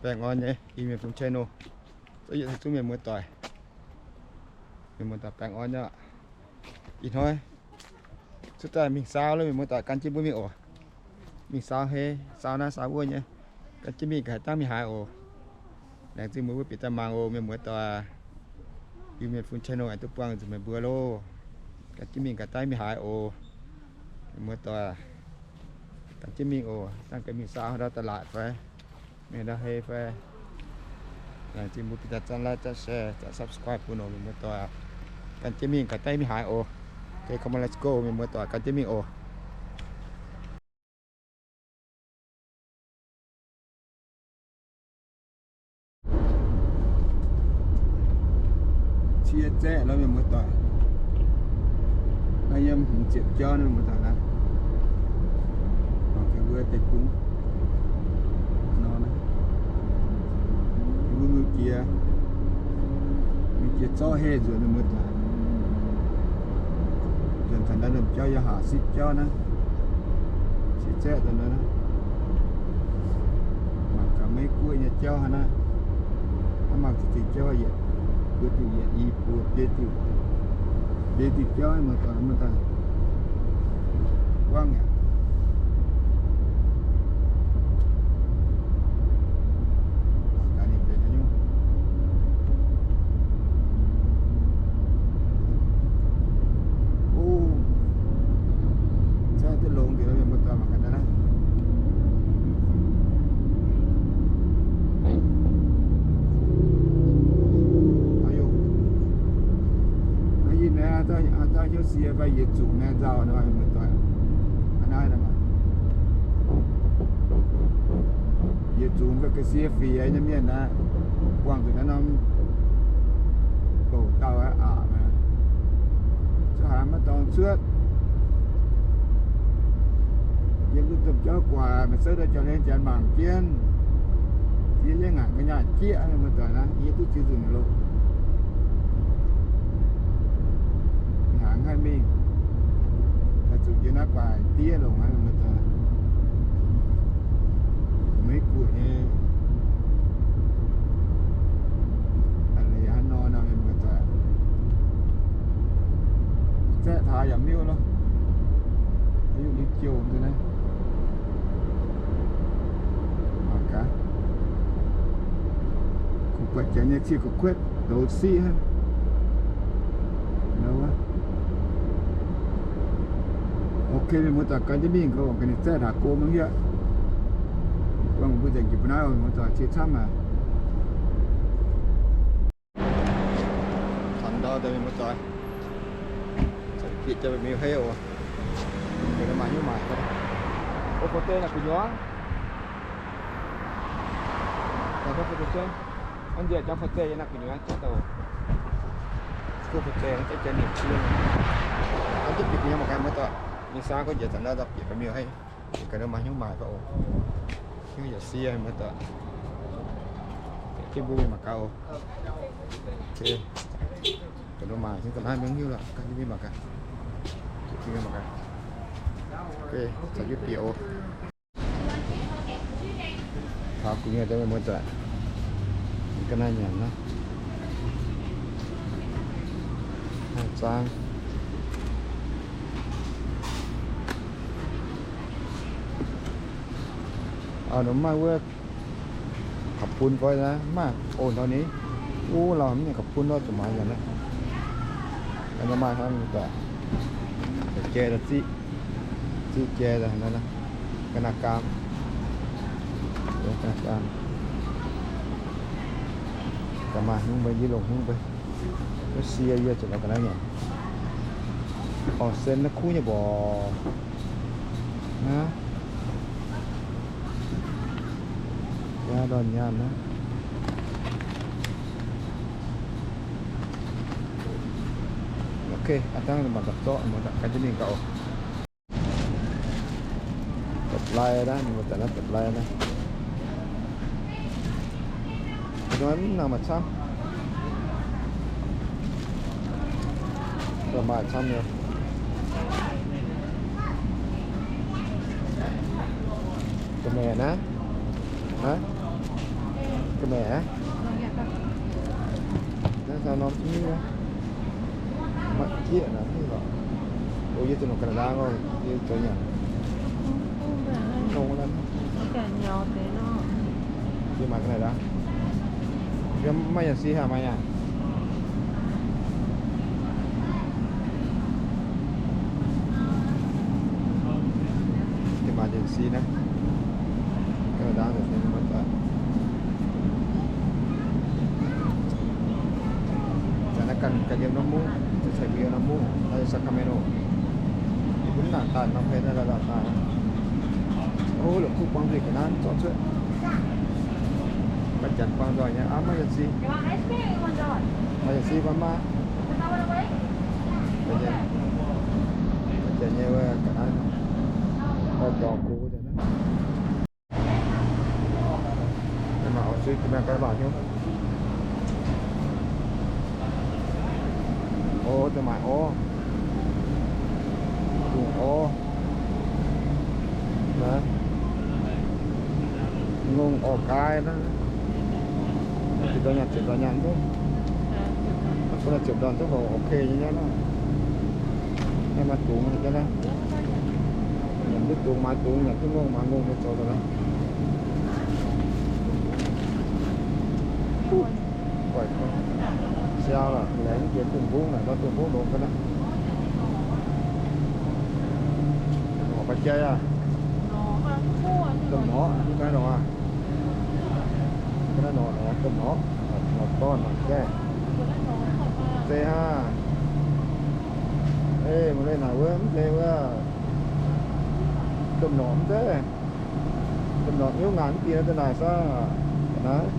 Baengh orn nyei, Iu-Mienh Fun channel, zungv yietc zungv mienh muoz-doic, mienh muoz-doic baengh orn nyei. Ih hnoi cuotv daaih mingh saau lo, mienh muoz-doic, gan jienv mbuo mingh oc. Mingh saau hei, saau naaiv saau wuov nyei, gan jienv mingh gaax dangh mingh haaix oc. Laengz zingh mbuo mbuo bieqc daaih mangc oc, mienh muoz-doic. Iu-Mienh Fun channel aengx duqv buangh nzunc meih mbuo loh. Gan jienv mingh gaax dangh mingh haaix oc, mienh muoz-doic. Gan jienv mingh oc, dangh gaax mingh saau ndau da'laatc fai mingh ndau hei fai. Laengz zingh mbuo bieqc daaih zanv like, zanv share, zanv subscribe bun oc, mienh muoz-doic. Gan jienv mingh gaax dangh mingh haaix oc. Okay, come on, let's go, mienh muoz-doic, gan jienv mingh oc. Cie zaeqv lo, mienh muoz-doic. Naaiv yiem hmz ziepc jauv naaiv, mienh muoz-doic, naaiv. Mangc gaax mbuo deic-bung nor naaiv. Mbuo mingh jiex, mingh jiex zorqv heh nzuonx, mienh muoz-doic. Nzuonx taux naaiv lomh jauv yaac haaz sipv jauv naaiv. Cie zaeqv daaih naaiv. Mangc gaax Meiv Guoqv nyei jauv hnangv naaiv. Hnangv mangc ziex diuh jauv yietc, buo diuh yietc, i buo biei diuh, biei diuh jauv mienh muoz-doic, mienh muoz-doic. Buangv yaac gaax ninh benx haaix nyungc. O, zaeqv duqv longx nzengc, mienh muoz-doic, mangc gaax naaiv. Aa, yie naaiv haaix dauh hnyouv sie fai yietc zungv naaiv nzauh nor, mienh muoz-doic. Aa, naaiv, naaiv, yietc zungv ga'sie fiex nyei mienh naaiv, buangh zuqc naaiv norm bouc dauh aqc maah. Zuqc haaix maiv dorngx cuotv. Yiem duqv domh jauv gu'nguaaic, maaih souv daaih jauv-hlen janx mangc jienv. Yie yiem ngaanc ga'nyaah jieqv, mienh muoz-doic, naaiv yie duqv ziex nzunc loh. Mingh haaix haih mingh, daaih zuqc yiem naaiv gu'nguaaic diev longc aqv, mienh muoz-doic. Meiv Guoqv nyei a'leiz hnangv nor nor, mienh muoz-doic. Zaeqv taux yaac miuc loh. Miuc nyei jouh nzunc naaiv. Mangc gaax. Kuv buatc janx nyei cie kuv kuetv douz siqv hnangv. Ok, mienh muoz-doic, gan jienv mingh gaax, ga'naaiv zaeqv taux go mv hiuv. Buangh mbuo nzengc jiex mbuo naaiv, mienh muoz-doic, cie camv aqv. Taux ndau daaih, mienh muoz-doic, bieqc jauv-miuc hei oc. Ga'naaiv maaih hnyouv maaic. O, fo deix naaic gu'nyuoz. Hnangv nziex jangv fai zeiz yie naaiv gu'nyuoz jangv daaih oc. Kuv fai zeiz naaiv jangv nyeic qiex. Aa, duqv bieqc gu'nyuoz mangc gaax, muoz-doic. Mingh saau gorngv njiec zanc naaiv daaih bieqc ga'miuc hei. Bieqc ga'naaiv maaih hnyouv maaic fai oc. Hnyouv yaac sie, muoz-doic. Jienv mbuo mingh mangc gaax oc. Ok. Ga'naaiv maaih hnyouv ga'naaiv mv hiuv lorqc, gan jienv mingh mangc gaax. Bieqc gu'nyuoz mangc gaax. Ok, caux jienv bieqc oc. Taux gu'nyuoz daaih, mienh muoz-doic, ga'naaiv nyanc naaiv. Haih zaang. Auv, ninh maaih wuov kaux bun fai naaiv, maaih oc, ndau ni. Wuov lauh mv nyanc kaux bun nor, zuqc maaiz nyanc naaiv. Ninh maaih hnangv daaih, jai daaih ziqv, ziqv jai daaih naaiv, ga'naaiv gaam, ga'naaiv gaam. Ga'maah hnyouv mbuo, yie longc hnyouv mbuo. Wuov sie yie zuqc lorz ga'naaiv nyanc. Orv, sen naaiv kuv nyei mborqc. Naaiv, jaa ndorn nyaanh naaiv. Ok, aa dangv mangc gaax zorqv, mangc gaax gan jienv mingh gaax oc. Dopv-lai naaiv, mienh muoz-doic, naaiv dopv-lai naaiv. Dongh naaiv mv nangc maaih camv. Dongh maaih camv nyei. Dongh maaih naaiv. Naaiv. Ga'maeqc aqv. Naaiv norm zungv mingh wuov. Maaih jieqv naaic mingh lorqc. O, yie zuqc nongc Canada nor, yie zoux nyanc. Nongc wuov, yie maaih ga'naaiv aqv. Yie maaih nyanc si haic, maaih nyanc. Yie maaih nyanc si naaiv. Ga'naaiv ndaangc nzengc, muoz-doic. Zanc naaiv ganh, ganh yiem norm mungv, ceix mbuo yiem norm mungv, naaiv Sacramento. Yie mbuo mv nangc daaih norm hei naaiv, daaih daaih. O, la'kuqv buangh nzuih ga'naaiv zorqv cuotv. Maaih janx buangh nzoih nyei aqv, maaih nyanc si. Maaih nyanc si fai maaih? Maaih janx nyei wuov ga'naaiv, dorh gux. Mangc oix suiv ga'naaiv ga'naaiv mangc hnyouv. O, da'maaic orv, dungz orv, ngongh orv gaai naaiv. Ziepc ndorn nyaanh, ziepc ndorn nyaanh duqv. Bun naaiv ziepc ndorn duqv hoc ok nyei nyei naaiv. Naaiv maaih dungz nyei naaiv. Nyanc duqv dungz maaiz dungz, nyanc duqv ngongh maaiz ngongh nyei zoux daaih naaiv. Siau lorqc, laengz jiex dungz mbungv naaic, ndau dungz mbungv longx ga'naaiv. Norqc ba'jai aac. Domh norqc, ga'naaiv norqc aac. Ga'naaiv norqc, domh norqc, norqc dorn, norqc jaiv. Zeiz haa. Ei, maaih leih naaic wuov, mv zeiz wuov. Domh norqc mv zeiz. Domh norqc hnyouv ngaanc mv bieqc daaih naaic saah. Naaiv.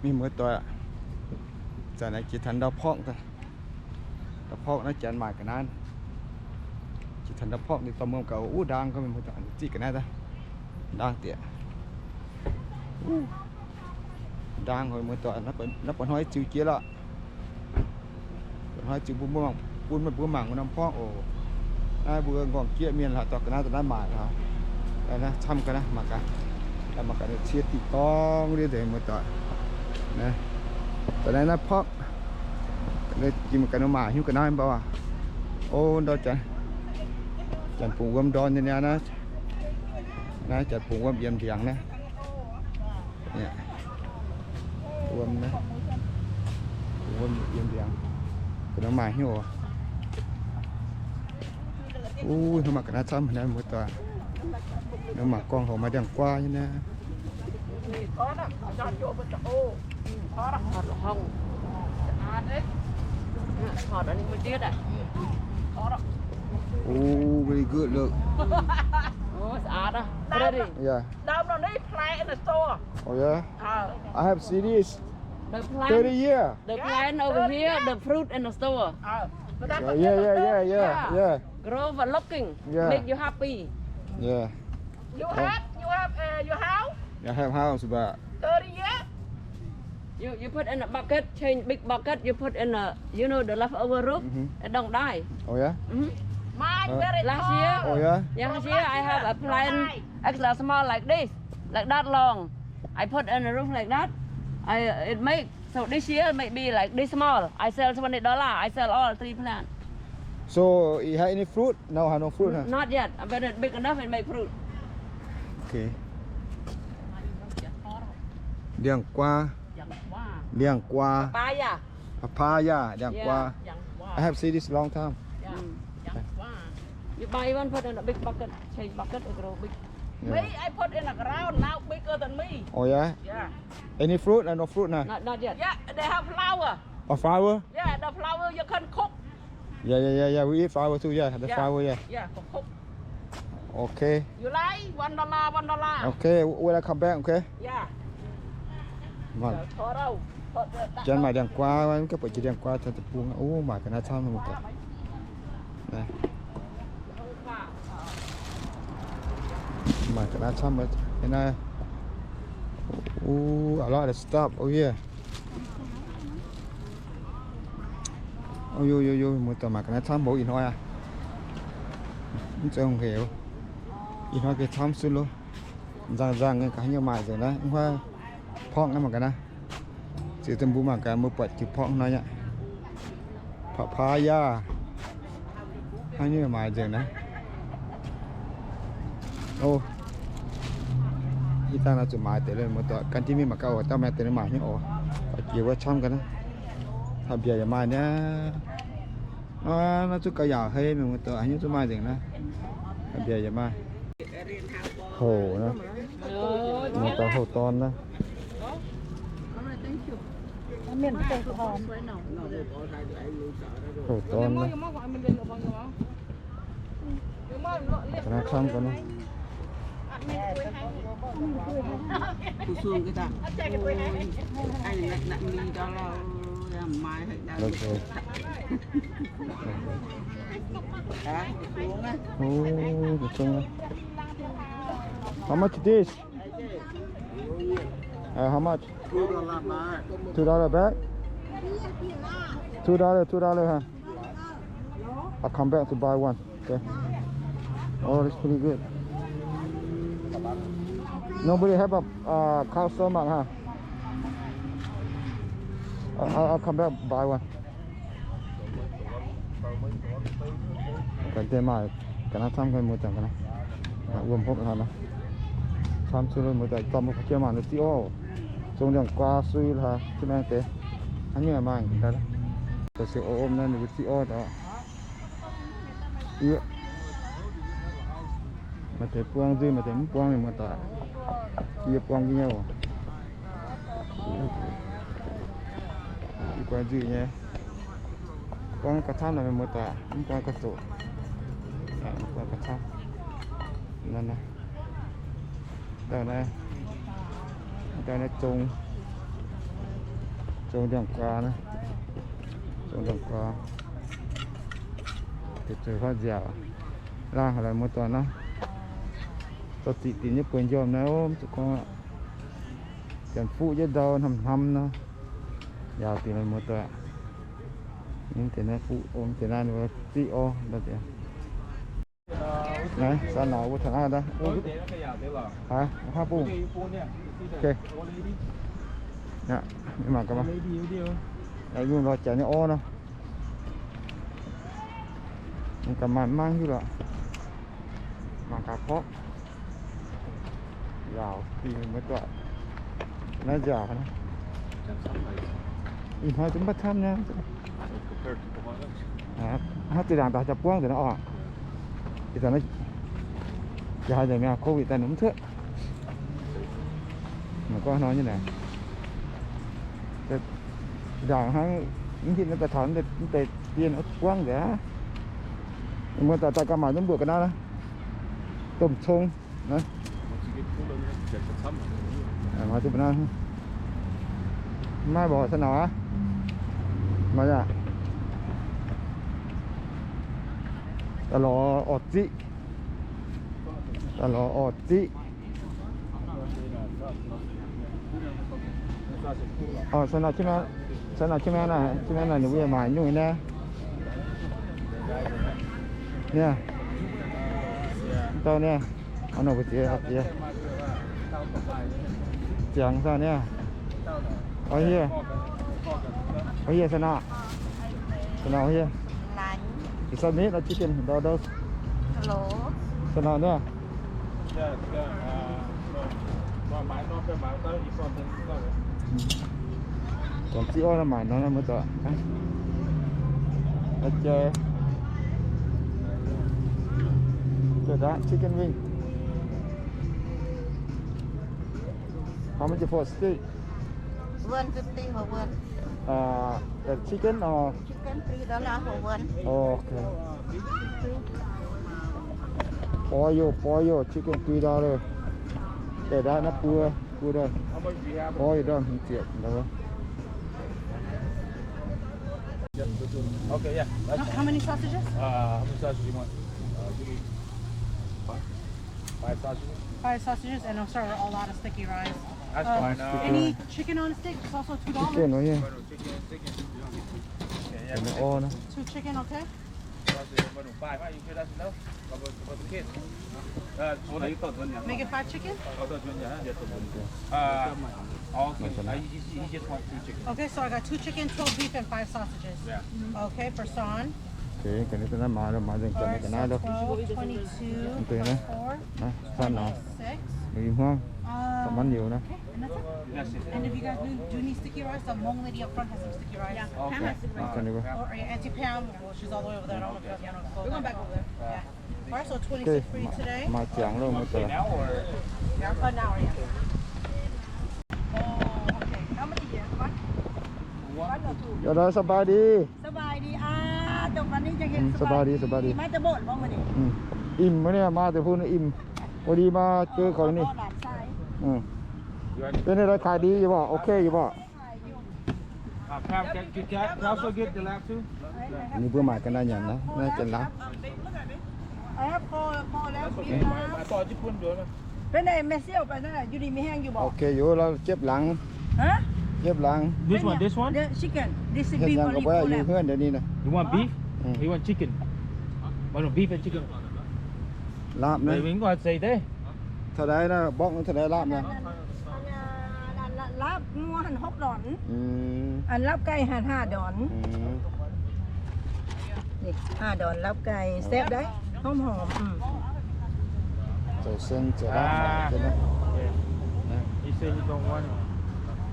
Mienh muoz-doic aac, zanc naaiv jiex taux ndau porqv, ndau porqv naaiv janx maaic ga'naaiv. Jiex taux ndau porqv ninh dorh mbuo gaux uv ndaang, mienh muoz-doic, ziqv ga'naaiv daaih. Ndaang dieqc. Ndaang hoi muoz-doic, naaiv mba'hnoi ziux jiex lorqc. Mba'hnoi ziux bun mbuo mangc, bun meih mbuo mangc norm porqv oc. Naaiv mbuo nqorngv jieqv mienh haaix dorh ga'naaiv daaih naaiv maaic aqv. Camv ga'naaiv mangc gaax, mangc gaax cie diqc dorngv ndiev nzengc muoz-doic. Da'naaiv naaiv porqv, jiex mangc gaax nor maaic hnyouv ga'naaiv mv baac. O, ndau janx, janx bungx wuom ndorn nyei niaa naaiv. Naaiv janx bungx wuom yiem ndiangx naaiv. Wuom naaiv, wuom yiem ndiangx. Ga'naaiv maaih hnyouv oc. Uv, hnangv mangc ga'naaiv camv naaiv muoz-doic. Hnangv mangc gorngv hoc maaih ndiangx-guaa nyei naaiv. Oh, very good, look. Yeah. Down on it, plant in the store. Oh, yeah? Uh, I have seen this. The plant, thirty year. The plant over here, the fruit in the store. Uh, but that's, yeah, yeah, yeah, yeah, yeah. Grow for looking, yeah, make you happy. Yeah. You have, you have, uh, your house? I have house, but thirty year? You, you put in a bucket, change big bucket, you put in a, you know, the leftover roof, mm-hmm, it don't die. Oh, yeah? Mm-hmm. Mine, uh, very tall. Last year, oh, yeah? Yeah, last year I have a plant extra small like this, like that long. I put in a roof like that. I, it make, so this year maybe like this small. I sell twenty dollar. I sell all three plant. So it have any fruit? No, have no fruit, huh? Not yet. When it big enough, it make fruit. Okay. Ndiangx-guaa. Ndiangx-guaa. Papaya. Papaya, ndiangx-guaa. Yeah, ndiangx-guaa. I have seen this long time. Yeah, ndiangx-guaa. You buy one, put in a big bucket, change bucket, it grow big. Yeah. Me, I put in the ground, now bigger than me. Oh, yeah? Yeah. Any fruit? Uh, no fruit, huh? Not, not yet. Yeah, they have flower. Oh, flower? Yeah, the flower you can cook. Yeah, yeah, yeah, yeah. We eat flower too, yeah. The flower, yeah. Yeah, cook, cook. Okay. You like one dollar, one dollar. Okay, when I come back, okay? Yeah. Mangc. Janx maaih ndiangx-guaa, ganh buatc jiex ndiangx-guaa taux deic-bung. Uv, maaih ga'naaiv camv muoz-doic. Maaih ga'naaiv camv nyei naaiv. Uv, a lot of stuff over here. O, yo, yo, yo, muoz-doic, maaih ga'naaiv camv mbouv ih hnoi aqv. Mv zeiz hungh hec. Ih hnoi gengh camv sun loh. Nzangc-nzangc ga'haaix nyungc maaih nzengc naaiv. Mv huaav pork naaiv mangc gaax naaiv. Ziouc dongh mbuo mangc gaax mbuo buatc jiu pork hnoi nyei. Papaya. Haaix nyungc maaih nzengc naaiv. O, ih dangh naaiv zuqc maaiz deix lo muoz-doic. Gan jienv mingh mangc gaax oc, dauh maaih deix naaiv maaih haaix nyungc oc. Oix jiex wuov camv gaax naaiv. Taux mbiaauc yaac maaih niaa. Naaiv zungv gauh yaauc hei mienh muoz-doic, haaix nyungc zungv maaih nzengc naaiv. Taux mbiaauc yaac maaih. Houc naaiv, muoz-doic, houc dorn naaiv. Houc dorn naaiv. Ga'naaiv camv ga'naaiv. Okay. Oh, the same. How much this? Uh, how much? Two dollar bag? Two dollar, two dollar, huh? I'll come back to buy one. Okay. Oh, that's pretty good. Nobody have a, uh, cow stomach, huh? I, I, I'll come back buy one. Ga'naaiv camv ga'naaiv muoz-doic ga'naaiv. Wuom hopv hlaax nor. Camv sun muoz-doic, zorqv mbuo fu'jueiv mangc ninh ziqv orv. Zong ndiangx-guaa sui hlaax, zinh maengx deix. Hnangv nyungc maaih daaih. Da'siec om naaiv ninh mbuo ziqv orv daaih. Yie, maaih deix buang nzuih, maaih deix mv buang mienh muoz-doic. Yie buang nyei oc. Yie buang nzuih nyei. Buang gauh camv naaic mienh muoz-doic, mv buang gauh zoqc. Mv buang gauh camv. Naaiv, naaiv, dauh naaiv, dauh naaiv zong, zong ndiangx-guaa naaiv, zong ndiangx-guaa. Deix zueiz huaav nziaauc, laangh haic lorqc muoz-doic naaiv. Dorh ziqc dinc nyei bueix njormh naaiv, mv zuqc gorngv aqv. Janx-fuqv nyei ndau hnamv hnamv nor, njaaux dinc lorqc muoz-doic. Mv deix naaiv fuqv om deix naaiv ninh mbuo ziqv orv ndau deix. Naaiv saa nauz mbuo taux naaiv daaih. Haaix, haaix bung? Okay. Mangc gaax, yungh lorz jaax nyei orv nor. Mangc gaax maaih mangv hiuv lorqc. Mangc gaax porv. Nziaauc dingh muoz-doic. Naaiv nziaauc. Ih hnoi zungv mv baac camv nyei. Hnangv zinh ndaangc daaih jaax buangv nzengc naaiv oc. Ih zanc naaiv jaax nzengc mi'aqv, COVID daaih ninh mv cuotv. Mangc gorngv hnoi nyei naaic. Nzaangc hnangv mv hitv naaiv daaih taux mv deix dien buangv nzengc aqv. Muoz-doic daaih gauh mangc duqv mbuoqc ga'naaiv naaiv, domh cong naaiv. Maiv mborqc sa nauz aqv. Maiv yaac daaih lorz orv ziqv. Daaih lorz orv ziqv. Orv, sa nauz qiex maengx, sa nauz qiex maengx naaic, qiex maengx naaic ninh mbuo yaac maaic nyungc naaiv. Niaa, dauh niaa, orv nor mbu'ziex, ziex, ziangx dauh niaa. Orv hieh, orv hieh sa nauz, sa nauz orv hieh. Is that meat or chicken? Those, those. Sa nauz niaa. Janx-ziqv orv naaiv maaic nor naaiv muoz-doic. Chicken wing. How much for steak? One fifty for one. Uh, the chicken or? Chicken three dollar for one. Oh, okay. Boil, boil chicken three dollar. Để đó nó cua, cua đây. Boil đó mình tiện đó. Okay, yeah. How, how many sausages? Uh, how many sausages you want? Uh, give me five. Five sausages? Five sausages, and I'm sorry, we're all out of sticky rice. That's fine. Uh, any chicken on a stick? It's also two dollars. Chicken right here. Chicken, chicken. Yeah, yeah. Two chicken, okay? Make it five chicken? Uh, okay. Uh, he, he, he just wants two chicken. Okay, so I got two chicken, twelve beef, and five sausages. Yeah. Okay, for Sean. Okay, cái này tôi nói mà, mà dừng cho nó cái này đâu. Twelve, twenty-two, twenty-four, twenty-six. Mì hoang. Tao mắn nhiều nữa. Okay, and that's it. And if you guys do, do need sticky rice, the Hmong lady up front has some sticky rice. Yeah, Pam has sticky rice. Or, yeah, Auntie Pam, well, she's all the way over there. I don't know if you guys wanna go. We're going back over there. Yeah. Alright, so twenty-six for you today. Maaih ziangx loh, muoz-doic. Yeah, for now, yeah. Oh, okay. How many years? One? One or two? สบายดี สบายดี อ่า ตรงวันนี้ยังเห็น สบายดี สบายดี มาแต่โบสถ์บ่มื้อนี้ Im, มื้อนี้มาแต่พุ้น อิ่ม พอดีมาเจอเขานี่ หลานชาย เป็นอะไร ขายดีอยู่บ่ โอเคอยู่บ่ Can I also get the lab too? อันนี้เพื่อมากันได้ยังนะ น่าจะรับ เออ พอ พอแล้ว กินแล้ว เป็นไง แม่เสี่ยวไปนั่นน่ะ อยู่ดีมีแฮงอยู่บ่ โอเคอยู่ เราเจ็บหลัง ฮะ เจ็บหลัง This one, this one? The chicken. This is เฮ็ด beef หยังก็ only บ่ได้ for อยู่ lab. เฮือนเดี๋ยวนี้นะ You want beef? You want chicken? Why not beef and chicken? ลาบนะ Wait, we can go and say there. เท่าใดนะ บอกมันเท่าใด ลาบนะ อันน่ะ อันน่ะ ลาบงัวหั่นหกดอน อันลาบไก่หั่นห้าดอน นี่ ห้าดอน ลาบไก่ แซ่บได้ หอมๆ อืม ใส่เส้น ใส่ลาบมา ใช่ไหม He said he don't want it.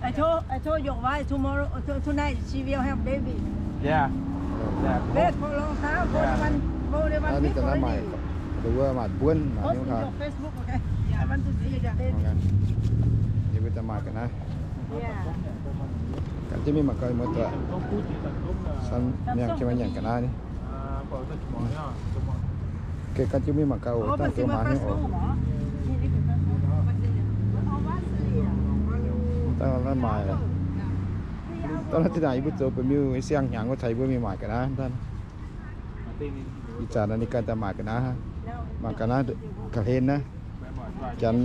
I told, I told your wife tomorrow, uh, to-, tonight she will have baby. Yeah. Yeah. Wait for a long time, for the one, for the one อันนี้ week จะน้ำใหม่ already. หรือว่าหมาดบ้วน หมา Post นี่ in ครับ your Facebook, okay? I want to see the baby. โอเค เดี๋ยวไปจะมากันนะ Yeah. กันจะมีหมากเกาหลีหมดตัว ฉันเนี่ยจะมาอย่างกันนะนี่ โอเค กันจะมีหมากเกาหลี ตั้งตัวมาให้ออก ตั้งนั้นมาเลย ตั้งนั้นที่ไหน บุตรโจเป็นมิว ไอ้เสี่ยงหยางก็ไทย บุตรมีหมายกันนะ ท่าน Ih zanc naaiv ninh ganh daaih maaic ga'naaiv, maaic ga'naaiv ga'hlen naaiv. Janx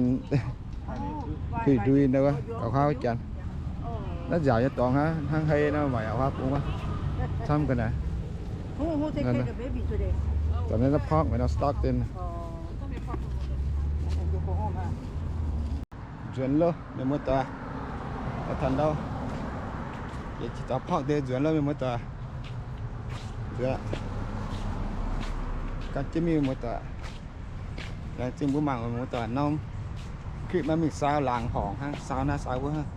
huih ndui nor, gauh huaav janx. Naaiv nziaauc nyei dorngx hnangv, hnangv hei nor, maaic huaav bung wuov. Camv ga'naaiv. Daaih naaiv pork maaih norm stock deix. Nzuonx loh mienh muoz-doic. Daaih taux ndau, yietc ziex dauh pork deix nzuonx loh mienh muoz-doic. Nzuonx. Gan jienv mingh muoz-doic. Laengz zingh mbuo mangc muoz-doic norm clip maiv mingh saau laangz horngc hnangv, saau naaiv saau wuov hnangv.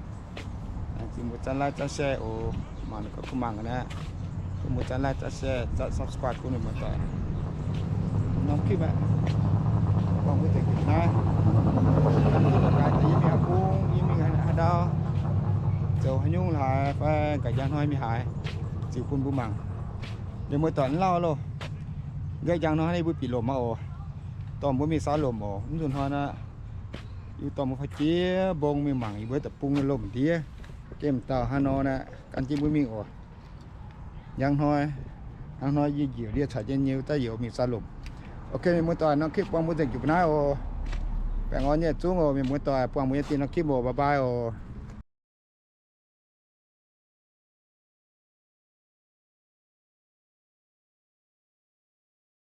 Laengz zingh mbuo zanv like zanv share oc. Mangc ninh gorngv kuv mangc ga'naaiv. Mbuo zanv like zanv share zanv subscribe gunv ninh muoz-doic. Norm clip aeqv, buangh mbuo zengc jiepc naaiv. Yie mingh haaix bung, yie mingh haaix ndau, zoux haaix nyungc haaix fai gaax njang hnoi mingh haaix, ziux bun mbuo mangc. Mienh muoz-doic mv lauh loh. Nqaeqv njang hnoi naaiv mbuo bieqc lomc aqv oc. Dorh mbuo mingh saau lomc oc. Mv nzunc hnoi naaiv yie dorh mbuo faaux jiex mbong mingh mangc yie mbuo deic-bung nyei lomc ndiev. Gemh dauh hnangv nor naaiv gan jienv mbuo mingh oc. Njang hnoi, hnangv hnoi yie njiec ndie caux jienv nyei wuov daaih youz mingh saau lomc. Ok, mienh muoz-doic, norm clip buangh mbuo nzengc jiepc naaiv oc. Baengh orn nyei zungv oc, mienh muoz-doic, buangh mbuo nyei dinh norm clip oc. Bye bye oc.